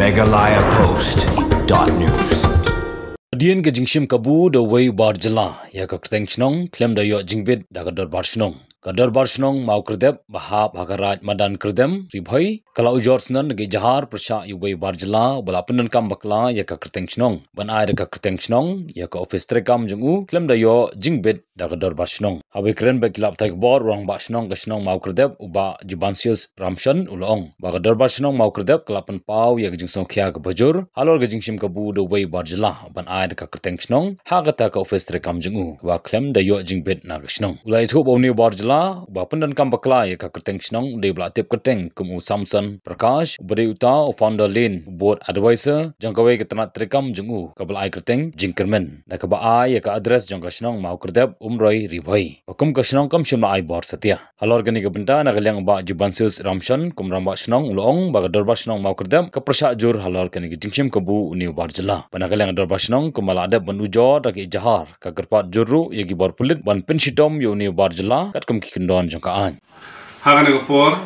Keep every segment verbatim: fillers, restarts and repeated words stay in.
Meghalaya Post dot news. Hadien ka jingshim kabu da uwei u bar jylla ïa ka kyrteng shnong khlem da ïoh jingbit da ka dorbar shnong, ka dorbar shnong Mawkyrdep ba hap ha ka raid madan Kyrdem, Ri Bhoi, ka la ujor snem na ka ijahar pyrshah ïa uwei u bar jylla uba la pyndonkam bakla ïa ka kyrteng shnong ban ai da ka kyrteng shnong ïa ka ophis treikam jong u khlem da ïoh jingbit da ka dorbar shnong. Haba ïakren bad ki lad pathai khubor, u rangbah shnong ka shnong Mawkyrdep, u Bah Jibansius Ramshon, u la ong ba ka dorbar shnong Mawkyrdep ka la pynpaw ïa ka jingsngewkhia kaba jur halor ka jingshim kabu da uwei u bar jylla ban ai da ka kyrteng shnong ha kata ka ophis treikam jong u, kaba khlem da ïoh jingbit na ka shnong. U la ïathuh ba une u bar jylla uba pyndonkam bakla ïa ka kyrteng shnong u dei ba la tip kyrteng kum u Samson Prakash, uba dei uta u founder lane, board advisor jong kawei ka tnat treikam jong u, kaba la ai kyrteng Jingkyrmen, da kaba ai ïa ka address jong ka shnong Mawkyrdep, Umroi, Ri Bhoi. Ba kum ka shnong kam shym la ai bor satia. Halor kane ka bynta, na ka liang u Bah Jibansius Ramshon kum rangbah shnong, u la ong ba ka dorbar shnong Mawkyrdep ka pyrshah jur halor kane ka jingshim kabu une u bar jylla. Bad na ka liang ka dorbar shnong kumba la dep ban ujor da ka ijahar, ka kyrpad jur ruh ïa ki bor pulit ban pynshitom ïa une u bar jylla katkum ki kyndon jong ka aiñ. Ha kane ka por,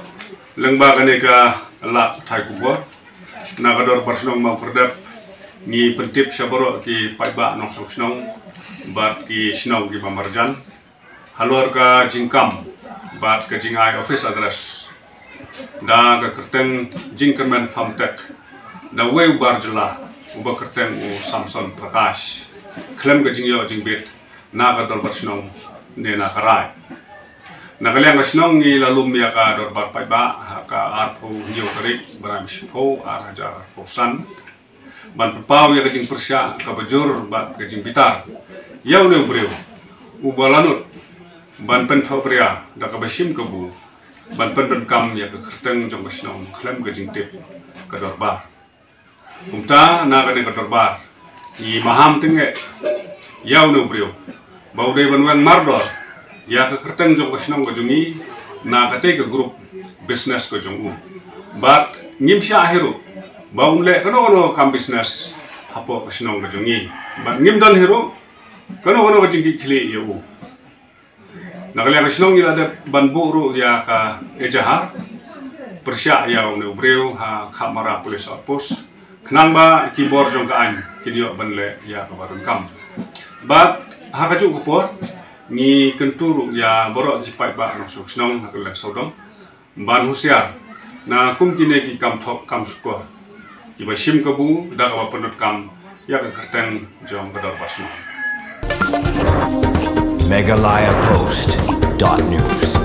lyngba kane ka lad pathai khubor, na ka dorbar shnong Mawkyrdep ngi pyntip sha baroh ki paidbah nongshong shnong bad ki shnong kiba marjan halor ka jingkam bad ka jingai office address da ka kyrteng Jingkyrmen Farmtech da uwei u bar jylla uba kyrteng u Samson Prakash, khlem ka jingïoh jingbit na ka dorbar shnong ne na ka raid. Na ka liang ka shnong ngi la lum ïa ka dorbar paidbah ha ka arphew hynñiew tarik bnai ba shiphew, ar hajar arphew san, ban pynpaw ïa ka jingpyrshah kaba jur bad ka jingbitar ïa une u briew uba la nud ban pynpaw bria da kaba shim kabu ban pyndonkam ïa ka kyrteng jong ka shnong khlem ka jingtip ka dorbar. Kumta na kane ka dorbar ngi maham tyngeh ïa une u briew ba u dei ban weng mardor ïa ka kyrteng jong ka shnong ka jong ngi na katei ka group business ka jong u. Bad ngim shah hi ruh ba un leh kano kano ka kam business hapoh ka shnong ka jong ngi. Bad ngim don hi ruh kano kano ka jingkitkhlieh ïa u. Na ka liang ka shnong ngi la dep ban buh ruh ïa ka ejahar pyrshah ïa une u briew ha Khamara Police Outpost, khnang ba ki bor jong ka aiñ kin ïoh ban leh ïa kaba donkam. Bad ha kajuh ka por ngi kyntu ruh ïa baroh ki paidbah nongshong shnong ha ka liang sawdong ban husiar na kum kine ki kam thok kam shukor kiba shim kabu da kaba pyndonkam ïa ka kyrteng jong ka dorbar shnong. Meghalaya Post dot news.